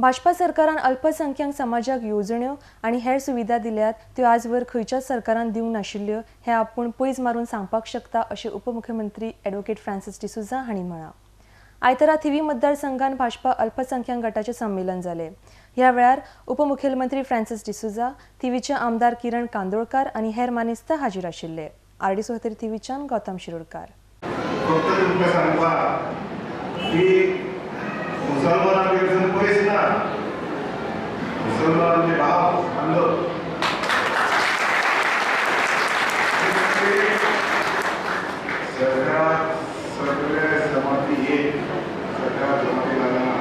भाजपा सरकारान अल्पसंख्याक समाजाक येवजण्यो आनी हेर सुविधा दिल्यात त्यो आजवर खंयच्याच सरकारान दिवंक नाशिल्ल्यो हें आपूण पैज मारून सांगपाक शकता अशें उपमुख्यमंत्री ॲडव्होकेट फ्रांसीस डिसोझा हांणी म्हळां. आयतारा थिवी मतदारसंघान भाजपा अल्पसंख्याक गटाचें संमेलन जालें. ह्या वेळार उपमुख्यमंत्री फ्रांसीस डिसोझा, थिवीचे आमदार किरण कांदोळकार आनी हेर मानेस्त हाजीर आशिल्ले. आरडी सोहतेर थिवीच्यान गौतम शिरोडकार. मुसलमानांकडसून पयस ना, मुसलमानांचे भाव आमलो सरकार सगळे जमाती एक, सरकार जमाती लागना,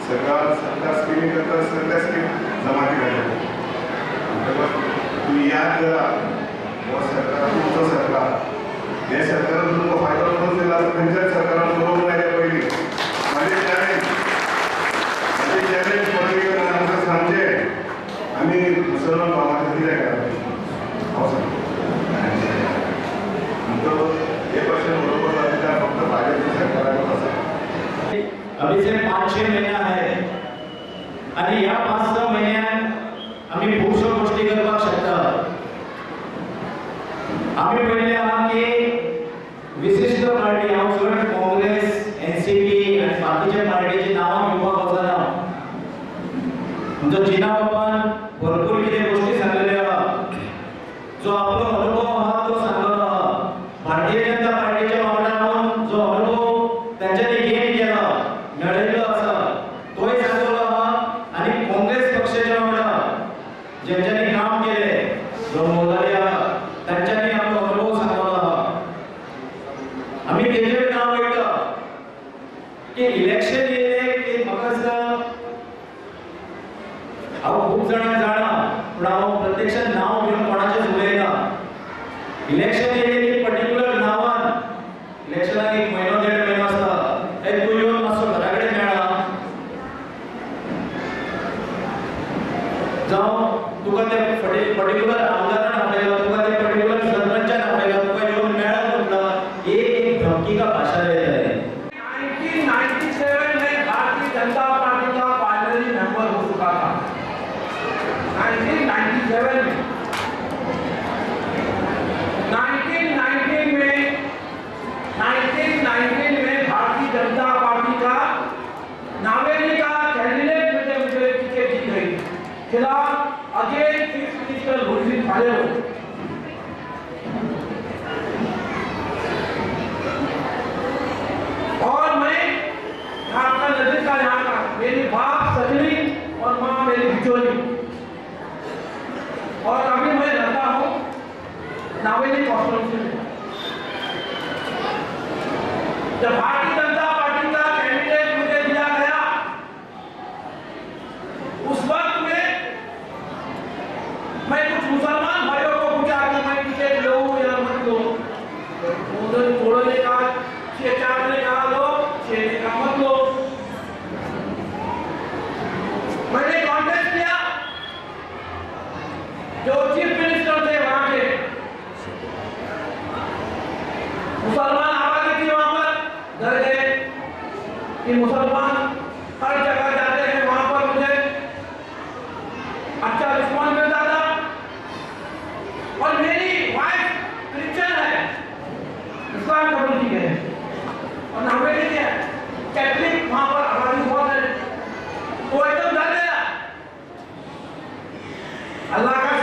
सरकार सरकार स्किमी करता, सगळ्या स्कीम जमाती घालता. तूं याद करा, हो सरकार तुमचो सरकार, हे सरकारान तुमकां फायदो करून दिला, खंयच्याच सरकारान करूंक मेळ्ळें पयलीं. माझे चॅलेंज पॉलिटिकल आमकां सांगचें आमी मुसलमान भावाचें कितें करप हांव सांगता. हे भाशेन बरोबर जाता फक्त भाजपा सरकाराकूच आसा. अभी से 5-6 महिना आहे आणि ह्या 5-6 महिन्यात आमी खुबश्यो गोष्टी करपाक शकता. आमी पळयलें आहा की विशिश्ट पार्टी, हांव चड काँग्रेस, एनसीपी आनी बाकीच्या पार्टीची नांवां घेवपाक वचना. आमचो जिना बाबान भरपूर कितें गोष्टी सांगलेल्यो आहा, जो आपलो अनुभव आहा तो सांगलो आहा. भारतीय जनता पार्टीच्या वांगडा रावन जो अनुभव तांच्यांनी गेन केला, मेळयल्लो आसा तोय सांगलो आहा. आनी काँग्रेस पक्षाच्या वांगडा जेंच्यांनी काम केलें, जो मोलारी आहा, तांच्यांनी आपलो अनुभव सांगलो आहा. आमी तेजेर नांव वयता की इलेक्शन येयलें की म्हाका दिसता हांव खूब जाणांक जाणा, पूण हांव प्रत्यक्षात नांव घेवन कोणाचेंच उलयना. इलेक्शन येयलें की पर्टिक्युलर नांवान इलेक्शनाक 1 म्हयनो 1.5 म्हयनो आसता, ते तूं येवन मातसो घरा कडेन मेळा, जावं तुका ते पर्टिक्युलर आमदारान आपयला, तुका ते पर्टिक्युलर सरपंचान आपयला, तुका येवन मेळा म्हटला, एक धमकी का भाषा देता है. 1997 में भारतीय जनता पार्टी का पार्लियामेंट्री मेंबर हो चुका था. 1997 में 1919 में भारतीय जनता पार्टी का नावेली का कैंडिडेट मुझे मुझे टिकट दी गई, खिलाफ again chief minister Luis Faleiro. और मैं आपका नजर का यहाँ का, मेरी बाप सजनी और माँ मेरी बिचोली, और अभी मैं रहता हूँ नावेली कॉन्स्टिट्यूंसी में. जब भारतीय जनता पार्टी का कैंडिडेट मुझे दिया गया, उस वक्त में मैं कुछ मुसलमान भाइयों को पूछा कि मैं टिकट लूँ या मत लूँ. उन्होंने थोड़ों ने कहा, 6-4 ने कहा लो, 6 ने कहा मत लो. मैंने कॉन्टेस्ट किया, जो चीफ मिनिस्टर थे वहां के, मुसलमान आबादी थी वहां पर, डर गए कि मुसलमान हर जगह जाते हैं, वहां पर मुझे अच्छा रिस्पॉन्स मिलता था. और मेरी वाइफ क्रिश्चियन है, इस्लाम कबूल की है, और नावेली के कैथलिक वहां पर आबादी बहुत है, वो एकदम डर गया. अल्लाह का